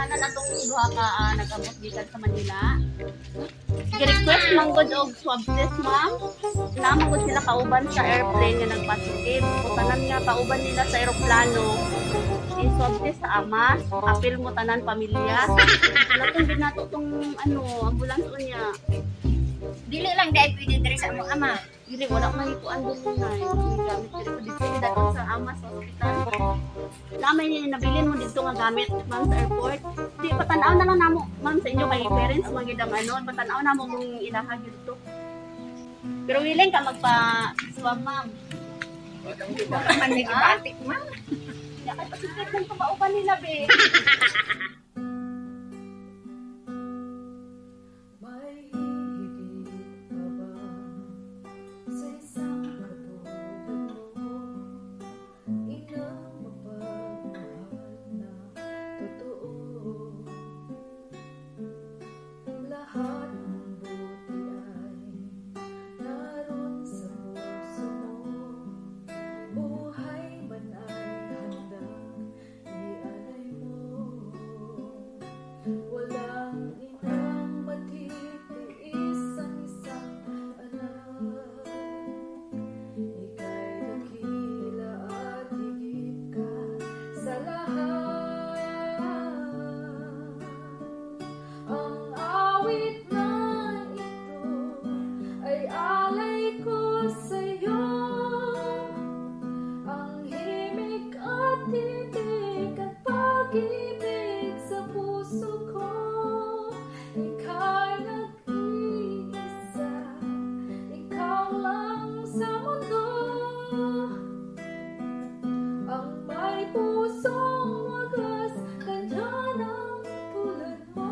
ginikanan atong duha ka nag-abot gikan sa Manila. Gi-request man gud og swab test, ma'am. Naa man gud sila kauban sa airplane nga nag-positive. So tanan nga kauban nila sa eroplano, i-swab test sa AMAS, apil mo tanan pamilya. Wala tong binato tong ano, ambulance unya. Dili lang dahil pwede diri sa among ama. Dili, wala man ikuan dun na gamit diri ko dito daton sa AMAS Hospital. Lamay ni nabilin mo dito nga gamit, ma'am, sa airport. Di patanaw na lang namo, ma'am, sa inyo kay parents man gid ang ano, patanaw namo kung ilaha gyud to. Pero willing ka magpa swab, ma'am? Wala man may gibatik, ma'am. Ya kay pasipit lang pamauban nila be. May higit pa ba sa isang katulad mo? Inang mapagmahal na totoo. Lahat ng buti ay naroon sa puso mo. Buhay man ay handang ialay mo. Walang inang matitiis ang isang anak. Ika'y dakila at higit ka sa lahat. Ang awit na ito ay alay ko sa'yo. Ang himig at titik at pag-ibig sa puso ko. Ika'y nag-iisa, ikaw lang sa mundo ang may pusong wagas, kanya ng tulad mo.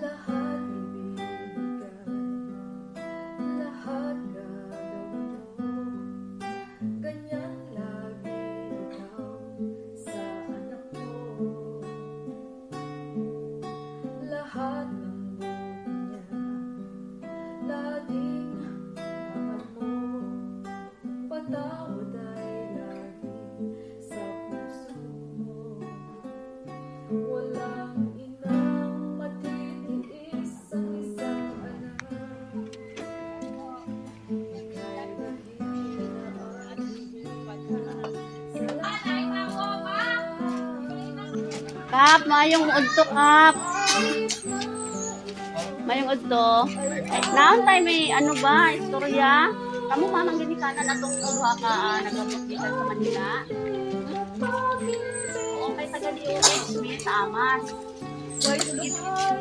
Lahat ibibigay, lahat gagawin mo. Ganyan lagi ikaw sa anak mo. Lahat ng buti niya, laging angat mo. Patawad ay lagi sa puso mo. Walang inang matitiis ang isang anak. Ika'y dakila at higit ka sa lahat. Kap, mayong udto, Kap. Mayong udto. Naon tayo may ano ba, istorya? Kamu mamang ginikanan atong duha ka nag-abot gikan sa Manila. Oo, kay taga DOH mi sa AMAS.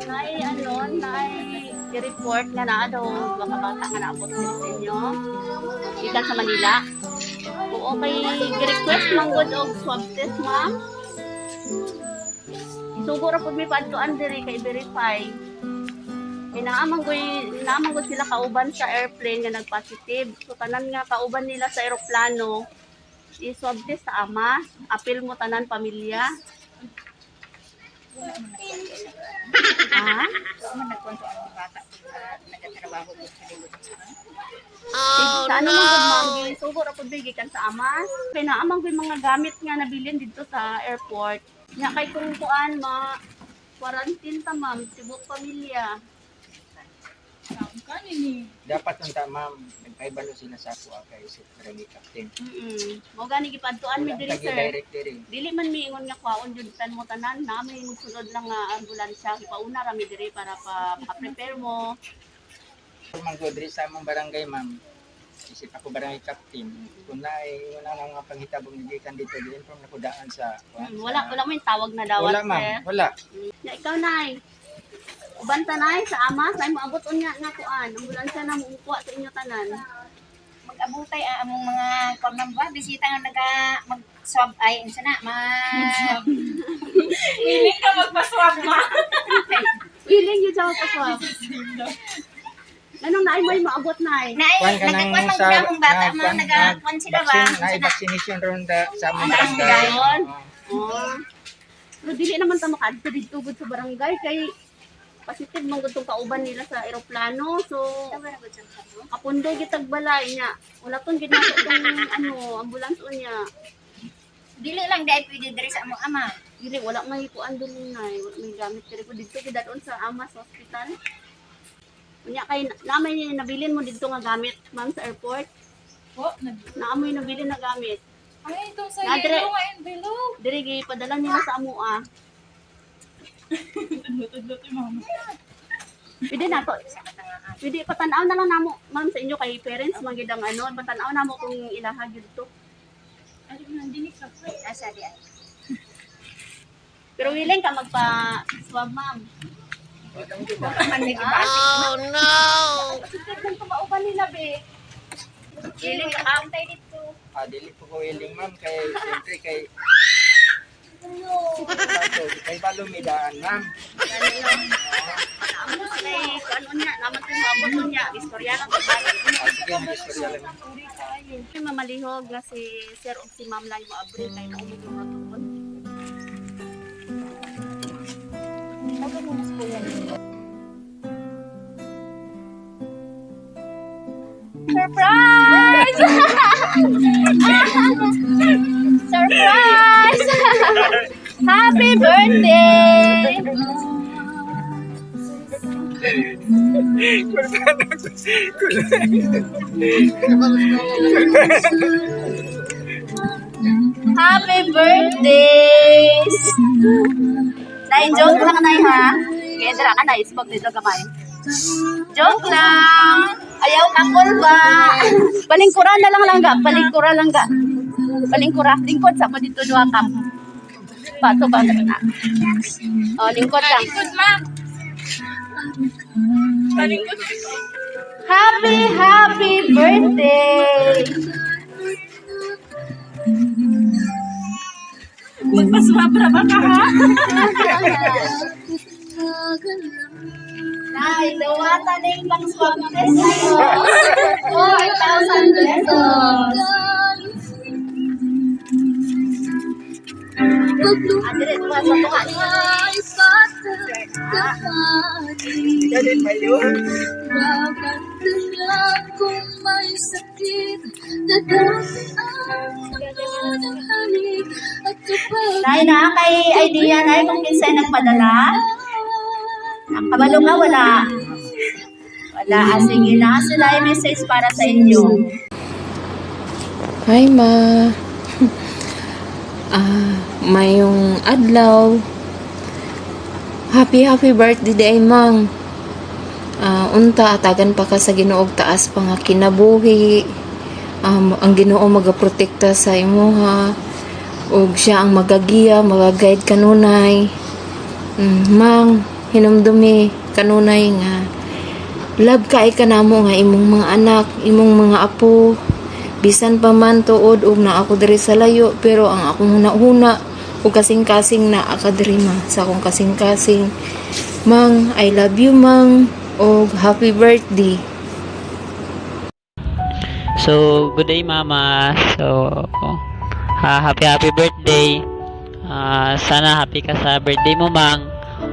Nay ano, nay i-report nga naa daw duha ka bata nga naabot diri sa inyo gikan sa Manila. Oo, kay gi-request man gud og swab test, ma'am. Isugo ra pud mi paadtuan diri kay verify. Kay naa man gud sila kauban sa airplane nga nag-positive. So tanan nga kauban nila sa eroplano, i-swab test sa AMAS, apil mo tanan pamilya. Ha? Wala man nagkwento ang mga bata na nagatrabaho ko sa likod. Oh, sa ano man gud, ma'am, gisugo ra pud mi gikan sa AMAS. Kay naa man gud mga gamit nga nabilin didto sa airport. Nya kay kung kuan ma quarantine ta, ma'am, tibok pamilya. Dapat unta, ma'am, nagpaibalo sila sa ako kay si barangay captain. Mao gani gipadtuan mi Wala diri, tagi sir. direct diri. Dili man miingon nga kwaon jud tan mo tanan na may magsunod lang nga ambulansya, ipauna ra mi diri para pa maka-prepare mo. Man ko diri sa among barangay, ma'am. Isip ako barangay captain. Kung naay una na nga panghitabong gikan dito, gi-inform na ko daan sa kuan, Wala wala mo yung tawag na dawat, Wala, ma'am, sir. wala. Ya ikaw, nay. Uban ta, nay, sa AMAS ay moabot unya nga kuan ambulansya na mokuha sa inyo tanan. Mag-abutay ang among mga kuan, ma'am, ba bisita nga naga mag-swab ay unsa na ma Willing ka magpa-swab, ma? Willing yun siya magpa-swab. Anong naay mo ay maabot, nay? Naay Kuan ka nang nagakuan man sa gud among bata, ma'am, kuan, nagakuan sila ba vaccine, unsa naay na vaccination ron da, sa among Barangay. barangay. Oo. Pero dili naman ta makaadto didto gud sa barangay kay Positive man gud tong kauban nila sa eroplano. So kapundoy gitag balay niya. Wala tong ginato tong ano, ambulance unya. Dili lang dai pwede diri sa among ama. Dili, wala may kuan dili nay, wala may gamit diri ko didto gidadon sa ama sa hospital. Unya kay na may nabilin mo didto nga gamit, ma'am, sa airport. Po, nag Naamoy nabilin na gamit. Ay, itong sa Nadre. yelo nga envelope. Diri gipadala nila sa amoa. Tudlo-tudlo ti mama. Pwede na to. Pwede patanaw na lang namo, ma'am, sa inyo kay parents man gid ang ano, patanaw namo kung ilaha gyud to. Ay, nandinig sa Asa di ay. Pero willing ka magpa swab, ma'am? Man may gibati. Positive man tumauban nila be. Willing ka, ma'am? Antay dito. Ah, dili po ko willing, ma'am, kay siyempre kay kay balo mi daan, ma'am. Amo kay ano niya, naman ko maabot niya, istorya lang ko balik. Ah, sige, mag-istorya lang. May mamalihog nga si sir o si ma'am lang mo abril kay naumog yung protocol. Surprise! Surprise! Happy birthday! Happy birthday! Nay, joke lang, nay, ha? Kaya dira ka na, isbog dito kamay. Joke lang! Ayaw ka ba? Palingkura na lang langga, palingkura lang ga. Palingkura, lingkod sa mo dito duha ka. Pato ba na? Oh, lingkod lang. Palingkod, ma'am. Palingkod. Happy, happy birthday! Magpaswabra ba ka, ha? Nay, dawatan na yung pang swab test na yun. 4,000 pesos. Ah, dire, tuwa sa tuwa. Ganit pa yun. Nay, na kay idea, nay, kung kinsay nagpadala? Kabalo ka, wala? Wala. Ah, sige na sila yung message para sa inyo. Hi, Ma. Ah, mayong adlaw. Happy happy birthday day, Mang. Ah, unta atagan pa ka sa Ginoo og taas pa nga kinabuhi. Ang Ginoo magaprotekta sa imuha ug siya ang magagiya, magaguide kanunay. Mang, hinumdumi kanunay nga love kay kanamo nga imong mga anak, imong mga apo. Bisan pa man tuod og naa ako diri sa layo, pero ang akong huna-huna ug kasing-kasing naa ka diri, ma, sa akong kasing-kasing. Mang, I love you, Mang, og happy birthday. So, good day, Mama. So, happy happy birthday. Ah, sana happy ka sa birthday mo, Mang.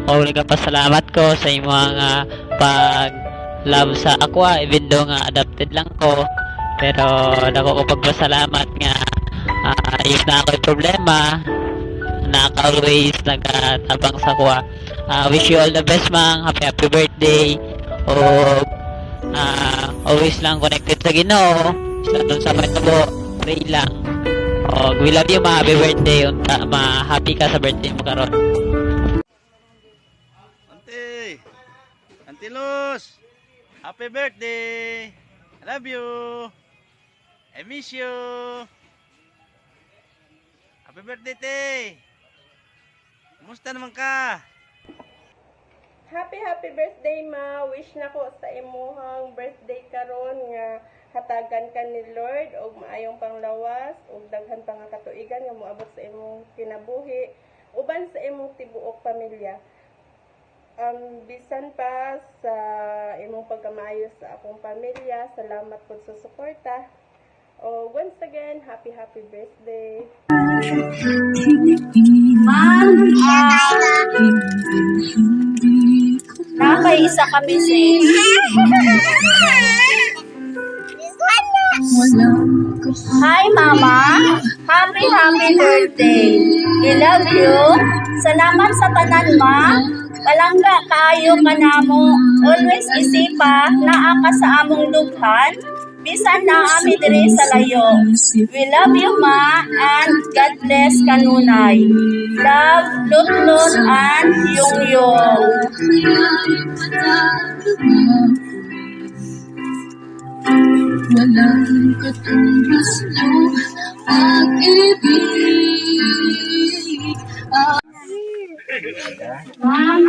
O nagpasalamat ko sa imong pag love sa ako, even though nga adopted lang ko. Pero dako ko pagpasalamat nga if na ako'y problema, naka always nagatabang sa kuha. Ah, wish you all the best, Mang. Happy happy birthday. O always lang connected sa Ginoo. Sa dun sa mahitabo, pray lang. O, we love you, ma. Happy birthday. Unta, ma, happy ka sa birthday mo karon. Ante! Ante Luz! Happy birthday! I love you! I miss you! Happy birthday, te! Kumusta naman ka? Happy happy birthday, Ma. Wish na ko sa imuhang birthday karon nga hatagan ka ni Lord og maayong panglawas ug daghan pa nga katuigan nga moabot sa imong kinabuhi uban sa imong tibuok pamilya. Bisan pa sa imong pagkamaayo sa akong pamilya, salamat pud sa suporta. Oh, once again, happy happy birthday. Ma'am, ah, Napay isa ka message. Hi, Mama. Happy, happy birthday. We love you. Salamat sa tanan, Ma. Palangga kaayo ka namo. Always isipa naa ka sa among dughan. Bisan na ami diri sa layo. We love you, Ma, and God bless kanunay. Love, Lutlot, and Yung Yung. Walang katumbas mo pag-ibig. Ma'am,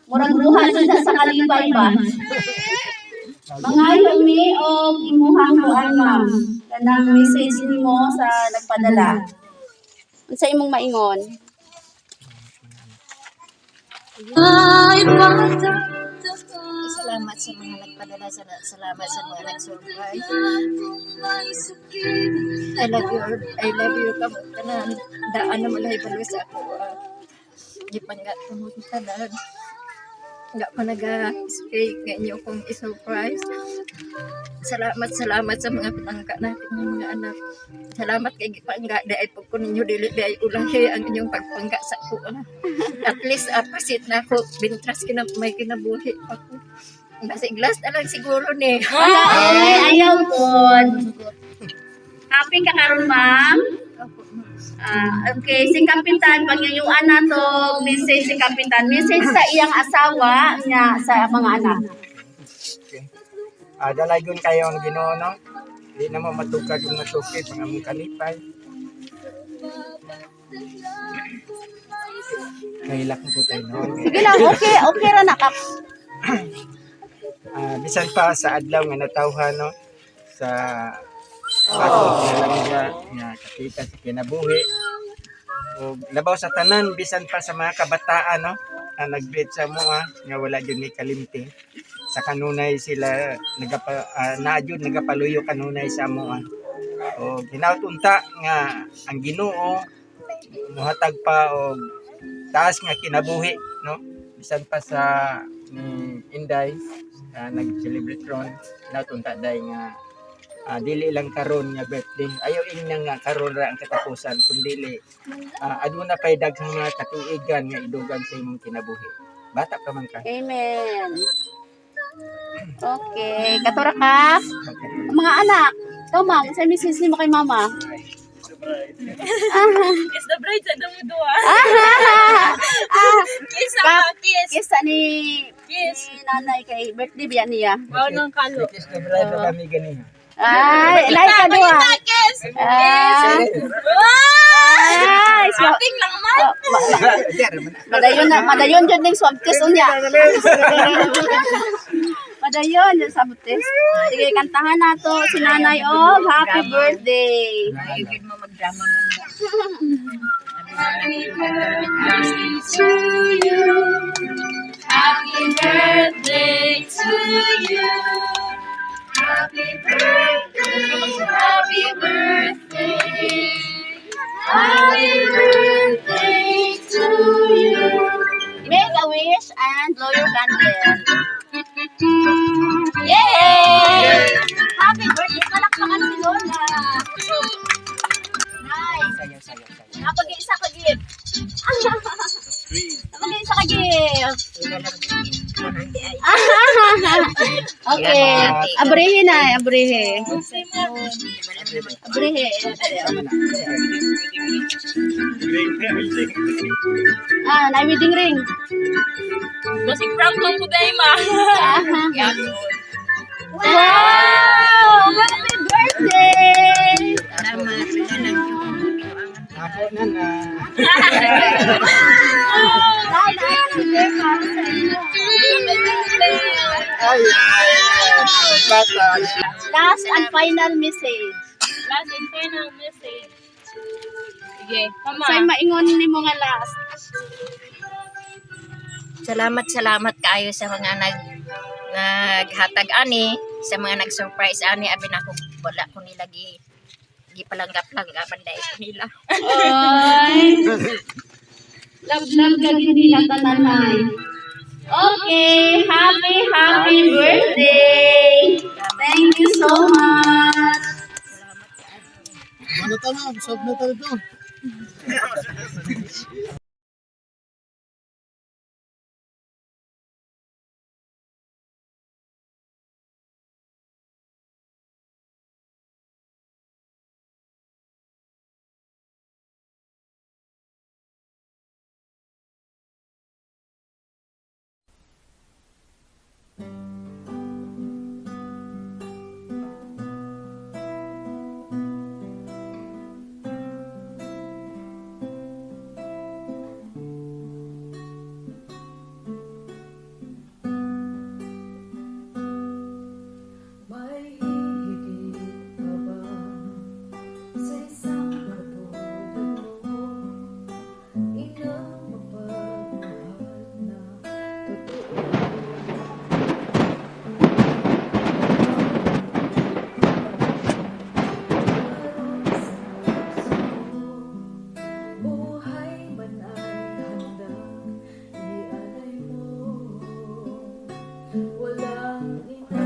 murag luha jud sa kalipay ba? Mangayo mi og imuhang kuan, ma'am. Kanang message nimo sa nagpadala. Unsa imong maingon? Ay pagtataka. Salamat sa mga nagpadala, salamat sa mga nag-surprise. May sakit. I love you, I love you kamo tanan. Daan na malay balo sa ako. Gipangga kamo tanan. Nga pa naga-spray nga inyo kong i-surprise. Salamat, salamat sa mga pinangga natin ng mga anak. Salamat kay gipangga di ay pagko ninyo dili di ay ulahi ang inyong pagpangga sa ako. At least appreciate na ako bintras kina may kinabuhi pa ko. Basi glass na lang siguro ni. Wala eh, ayaw pod. Happy ka karon, ma'am? Ah, okay, si Kapitan, pangyayuan na to, message si Kapitan. Message sa iyang asawa niya sa mga anak. Okay. Dalagon kayo ang Ginoo, no? Di na mo matukad yung matukid mga among kalipay. Kahilak mo po tayo, no? Sige lang, okay, okay ra na kap. Bisan pa sa adlaw nga natawhan, no, sa atong kinalangga nga kakita sa kinabuhi o labaw sa tanan, bisan pa sa mga kabataan, no, na nag-greet sa mua nga wala jud ni kalimti sa kanunay sila nagapa naa jud nagapaluyo kanunay sa amoa o hinaut unta nga ang Ginoo muhatag pa og taas nga kinabuhi, no, bisan pa sa ni Inday nag-celebrate ron. Hinaut unta day nga dili lang karon nga birthday, ayaw ingna nga karon ra ang katapusan, kundili aduna pay daghang mga katuigan nga idugang sa imong kinabuhi, bata pa man ka. Amen. Okay, katura ka. Mga anak, ikaw, ma'am, sa message nimo kay mama? Kiss the bride sa dumudua. Kiss Kap- ako, kiss. Kiss sa ni, Kiss. ni nanay kay birthday biya niya. Wow ng kalo. Kiss the bride ra kami ganiha. Ay, ilay ka duha. Pakita, kiss. Ah. Wow! Ay, swab. Aping lang man. Oh, madayon na, madayon jud ning swab test unya. Madayon yung swab test. Sige, kantahan nato si nanay og happy birthday. Ayaw gid mo magdrama man. Happy birthday to you. Happy birthday to you. Happy birthday, happy birthday. Happy birthday to you. Make a wish and blow your candle. Yay! Happy birthday! Palakpakan si Lola. Nice. Sayaw, sayaw, sayaw. Napag-isa ka gift. Napag-isa ka gift. Okay. Abrihe na, abrihe. Abrihe. Ah, na wedding ring. Basig prank lang po dahil ma. Wow! Happy birthday! Salamat sa tanan yung Ako na na. Nay, nay, para sa inyo. Ay, ay, ay, bata. Last and final message. Last and final message. Sige, mama. Sa'y maingon ni mo nga last. Salamat, salamat kaayo sa mga naghatag ani, sa mga nag-surprise ani, abi na ako wala ko nila gi gipalanggap-langgap dai ko nila. Ay! Love, love ka gid nila tanan, nay. Okay, happy, happy birthday! Thank you so much! Ano ta, ma'am? Solve na tayo ito. May hihigit pa ba sa isang katulad mo? Inang mapagmahal na totoo. Buhay man ay handang ialay mo. Walang ina